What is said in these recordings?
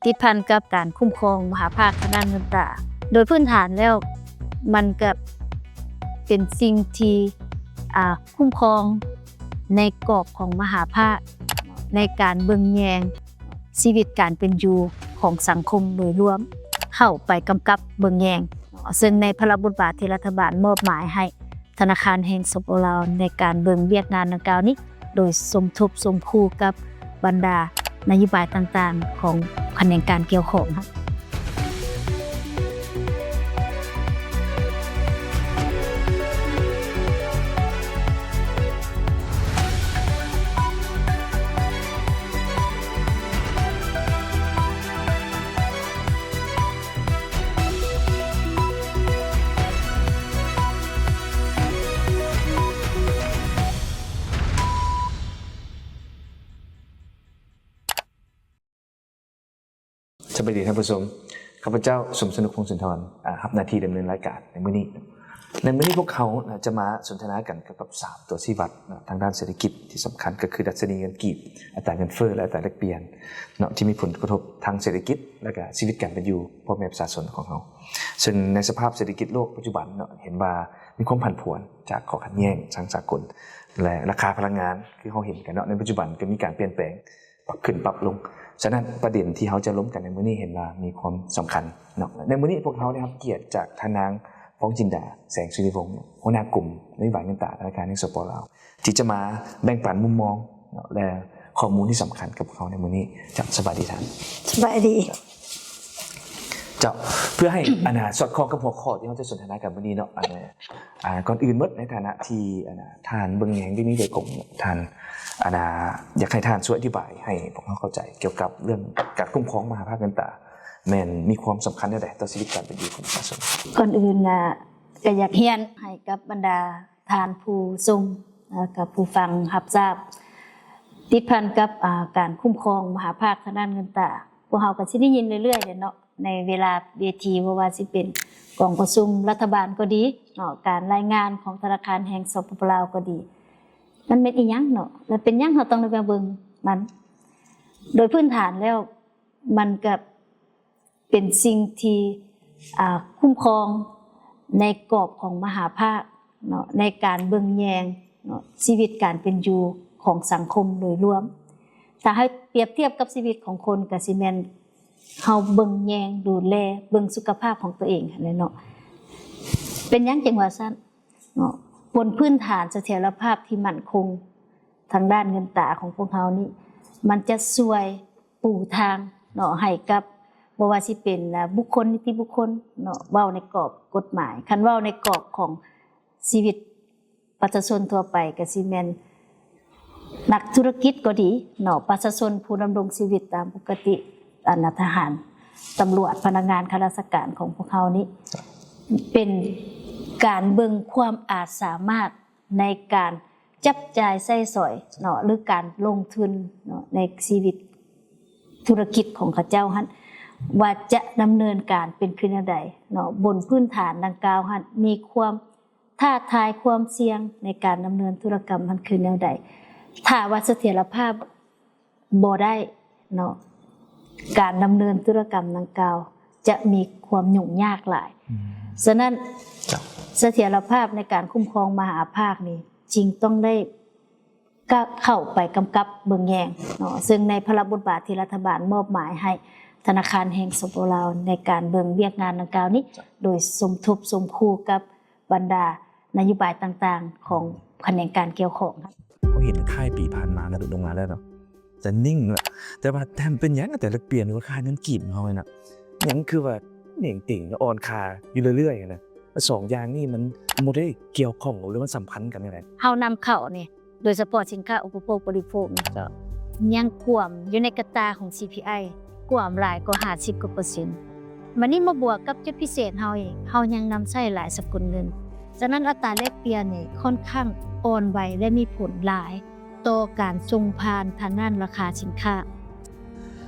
ຕິດພັນກັບການຄຸ້ມຄອງມະຫາພາກທາງດ້ານເງິນຕາ. ໂດຍພື້ນຖານແລ້ວ ມັນກະເປັນສິ່ງທີ່ ອາ ຄຸ້ມຄອງໃນກອບຂອງມະຫາພາກ ໃນການເບິ່ງແຍງຊີວິດການເປັນຢູ່ຂອງສັງຄົມໂດຍລວມ ເຂົ້າໄປກຳກັບເບິ່ງແຍງ ເຊິ່ງໃນພາລະບົດບາດທີ່ລັດຖະບານມອບໝາຍໃຫ້ ທະນາຄານແຫ່ງ ສປປ ລາວ ໃນການເບິ່ງວຽກງານດັ່ງກ່າວນີ້ ໂດຍສົມທົບສົມຄູ່ກັບບັນດານະໂຍບາຍຕ່າງໆຂອງຂະແໜງການກ່ຽວຂ້ອງ. ສະບາຍດີທ່ານຜູ້ຊົມ, ຂ້າພະເຈົ້າ ສົມສະໜຸກ ພົງສຸນທອນ ອາ ຮັບໜ້າທີ່ດຳເນີນລາຍການໃນມື້ນີ້. ໃນມື້ນີ້ພວກເຮົານະ ຈະມາສົນທະນາກັນກ່ຽວກັບສາມຕົວຊີ້ວັດເນາະ ທາງດ້ານເສດຖະກິດທີ່ສຳຄັນ ກໍຄືດັດຊະນີເງິນກີບ, ອັດຕາເງິນເຟີ້ ແລະ ອັດຕາແລກປ່ຽນເນາະ ທີ່ມີຜົນກະທົບທາງເສດຖະກິດ ແລະ ກະຊີວິດການເປັນຢູ່ພໍ່ແມ່ປະຊາຊົນຂອງເຮົາ. ເຊິ່ງໃນສະພາບເສດຖະກິດໂລກປັດຈຸບັນເນາະ ເຫັນວ່າມີຄວາມຜັນຜວນຈາກຂໍ້ຂັດແຍ່ງທາງສາກົນ ແລະ ລາຄາພະລັງງານ ຄືເຮົາເຫັນກັນເນາະ ໃນປັດຈຸບັນກໍມີການປ່ຽນແປງ ປັບຂຶ້ນປັບລົງ. ສະນັ້ນ ປະເດັນທີ່ເຮົາຈະລົມກັນໃນມື້ນີ້ເຫັນວ່າມີຄວາມສຳຄັນເນາະ. ໃນມື້ນີ້ພວກເຮົາໄດ້ຮັບກຽດຈາກທ່ານນາງ ຟອງຈິນດາ ແສງສຸລິວົງ ຫົວໜ້າກົມນະໂຍບາຍເງິນຕາ ທະນາຄານແຫ່ງ ສປປ ລາວ ທີ່ຈະມາແບ່ງປັນມຸມມອງເນາະ ແລະ ຂໍ້ມູນທີ່ສຳຄັນກັບພວກເຮົາໃນມື້ນີ້. ເຈົ້າ ສະບາຍດີທ່ານ. ສະບາຍດີ. ເຈົ້າ ເພື່ອໃຫ້ ອັນນ່າ ສອດຄ່ອງກັບຫົວຂໍ້ທີ່ເຮົາຈະສົນທະນາກັນມື້ນີ້ເນາະ ອັນນ່າ ອ່າ ກ່ອນອື່ນໝົດ ໃນຖານະທີ່ ອັນນ່າ ທ່ານເບິ່ງແຍງເລື່ອງນີ້ໂດຍກົງ ທ່ານ ອັນນ່າ ຢາກໃຫ້ທ່ານຊ່ວຍອະທິບາຍໃຫ້ພວກເຮົາເຂົ້າໃຈກ່ຽວກັບເລື່ອງການຄຸ້ມຄອງມະຫາພາກເງິນຕາ ແມ່ນມີຄວາມສຳຄັນແນວໃດຕໍ່ຊີວິດການເປັນຢູ່ຂອງປະຊາຊົນ? ກ່ອນອື່ນນະ ກໍຢາກຮຽນໃຫ້ກັບບັນດາທ່ານຜູ້ຊົມ ແລ້ວກໍຜູ້ຟັງຮັບຊາບ ຕິດພັນກັບ ອາ ການຄຸ້ມຄອງມະຫາພາກທາງດ້ານເງິນຕາ. ພວກເຮົາກໍຊິໄດ້ຍິນເລື້ອຍໆແຫຼະເນາະ ໃນເວລາເວທີ ບໍ່ວ່າຊິເປັນກອງປະຊຸມລັດຖະບານກໍດີເນາະ ການລາຍງານຂອງທະນາຄານແຫ່ງ ສປປ ລາວ ກໍດີ ມັນແມ່ນອີ່ຫຍັງເນາະ ແລະ ເປັນຫຍັງເຮົາຕ້ອງໄດ້ມາເບິ່ງມັນ? ໂດຍພື້ນຖານແລ້ວ ມັນກະເປັນສິ່ງທີ່ ອາ ຄຸ້ມຄອງໃນກອບຂອງມະຫາພາກເນາະ ໃນການເບິ່ງແຍງເນາະ ຊີວິດການເປັນຢູ່ຂອງສັງຄົມໂດຍລວມ. ຖ້າໃຫ້ປຽບທຽບກັບຊີວິດຂອງຄົນ ກະຊິແມ່ນ ເຮົາເບິ່ງແຍງດູແລເບິ່ງສຸຂະພາບຂອງຕົວເອງຫັ້ນແຫຼະເນາະ. ເປັນຫຍັງຈຶ່ງວ່າຊັ້ນເນາະ? ບົນພື້ນຖານສະຖຽນລະພາບທີ່ໝັ້ນຄົງທາງດ້ານເງິນຕາຂອງພວກເຮົານີ້ ມັນຈະຊ່ວຍປູທາງເນາະ ໃຫ້ກັບ ບໍ່ວ່າຊິເປັນ ອາ ບຸກຄົນນິຕິບຸກຄົນເນາະ ເວົ້າໃນກອບກົດໝາຍ, ຄັນເວົ້າໃນກອບຂອງຊີວິດ ປະຊາຊົນທົ່ວໄປກໍຊິແມ່ນນັກທຸລະກິດກໍດີເນາະ, ປະຊາຊົນຜູ້ດຳລົງຊີວິດຕາມປົກກະຕິ, ອັນນ່າ ທະຫານ, ຕຳຫຼວດ, ພະນັກງານຂ້າລາຊະການຂອງພວກເຮົານີ້ ເປັນການເບິ່ງຄວາມອາດສາມາດໃນການຈັບຈ່າຍໃຊ້ສອຍເນາະ ຫຼື ການລົງທຶນເນາະ ໃນຊີວິດທຸລະກິດຂອງເຂົາເຈົ້າຫັ້ນ ວ່າຈະດຳເນີນການເປັນຄືແນວໃດເນາະ, ບົນພື້ນຖານດັ່ງກ່າວຫັ້ນມີຄວາມ ທ້າທາຍຄວາມສ່ຽງໃນການດຳເນີນທຸລະກຳຫັ້ນຄືແນວໃດ? ຖ້າວ່າສະຖຽນລະພາບບໍ່ໄດ້ເນາະ, ການດຳເນີນທຸລະກຳດັ່ງກ່າວຈະມີຄວາມຫຍຸ້ງຍາກຫຼາຍ. ອືມ ສະນັ້ນ ເຈົ້າ ສະຖຽນລະພາບໃນການຄຸ້ມຄອງມະຫາພາກນີ້ ຈຶ່ງຕ້ອງໄດ້ ກະເຂົ້າໄປກຳກັບເບິ່ງແຍງເນາະ, ເຊິ່ງໃນພາລະບົດບາດທີ່ລັດຖະບານມອບໝາຍໃຫ້ທະນາຄານແຫ່ງ ສປປ ລາວ ໃນການເບິ່ງວຽກງານດັ່ງກ່າວນີ້ ໂດຍສົມທົບສົມຄູ່ກັບບັນດານະໂຍບາຍຕ່າງໆຂອງຂະແໜງການກ່ຽວຂ້ອງ. ເຮົາເຫັນທ້າຍປີຜ່ານມາລະດຸລົງມາແລ້ວເນາະ, ຈະນິ່ງລະ, ແຕ່ວ່າແຕ່ເປັນຫຍັງແຕ່ລະເດືອນ ຫຼືວ່າຄ່າເງິນກີບເຮົານີ້ນະ ຫຍັງຄືວ່າເໜັງເຕີງ ອ່ອນຄ່າຢູ່ເລື້ອຍໆນະ? ສອງຢ່າງນີ້ມັນບໍ່ໄດ້ກ່ຽວຂ້ອງ ຫຼືມັນສຳພັນກັນຈັ່ງໃດ? ເຮົານຳເຂົ້ານີ້ ໂດຍສະເພາະສິນຄ້າອຸປະໂພກບໍລິໂພກນີ້ ເຈົ້າ ຍັງກວມຢູ່ໃນກະຕ່າຂອງ ຊີພີໄອ ກວມຫຼາຍກວ່າຫ້າສິບກວ່າເປີເຊັນ. ບາດນີ້ມາບວກກັບຈຸດພິເສດເຮົາອີກ ເຮົາຍັງນຳໃຊ້ຫຼາຍສະກຸນເງິນ. ສະນັ້ນອັດຕາແລກປ່ຽນນີ້ຂ້ອນຂ້າງອ່ອນໄຫວ ແລະ ມີຜົນຫຼາຍຕໍ່ການສົ່ງຜ່ານທາງດ້ານລາຄາສິນຄ້າ.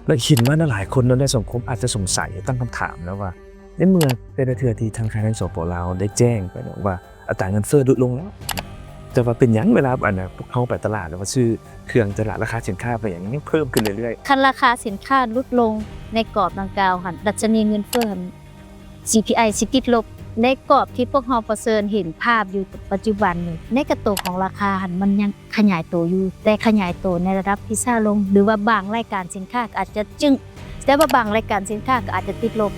ແລະ ເຫັນວ່າຫຼາຍຄົນໃນສັງຄົມອາດຈະສົງໄສ ຕັ້ງຄຳຖາມນະວ່າ ໃນເມື່ອແຕ່ລະເທື່ອທີ່ທະນາຄານແຫ່ງ ສປປ ລາວ ໄດ້ແຈ້ງໄປເນາະວ່າອັດຕາເງິນເຟີ້ຫຼຸດລົງແລ້ວ, ແຕ່ວ່າເປັນຫຍັງເວລາ ອັນນ່າ ພວກເຮົາໄປຕະຫຼາດ ຫຼືວ່າຊື້ເຄື່ອງຕະຫຼາດ ລາຄາສິນຄ້າເປັນຫຍັງຍັງເພີ່ມຂຶ້ນເລື້ອຍໆ? ຄັນລາຄາສິນຄ້າຫຼຸດລົງໃນກອບດັ່ງກ່າວຫັ້ນ ດັດຊະນີເງິນເຟີ້ຫັ້ນ ຊີພີໄອ ຊິຕິດລົບ. ໃນກອບທີ່ພວກເຮົາປະເຊີນເຫັນພາບຢູ່ປັດຈຸບັນນີ້ ໃນກະໂຕຂອງລາຄາຫັ້ນ ມັນຍັງຂະຫຍາຍໂຕຢູ່ ແຕ່ຂະຫຍາຍໂຕໃນລະດັບທີ່ຊ້າລົງ ຫຼືວ່າບາງລາຍການສິນຄ້າກໍອາດຈະຈຶ້ງ ແຕ່ວ່າບາງລາຍການສິນຄ້າກໍອາດຈະຕິດລົບ.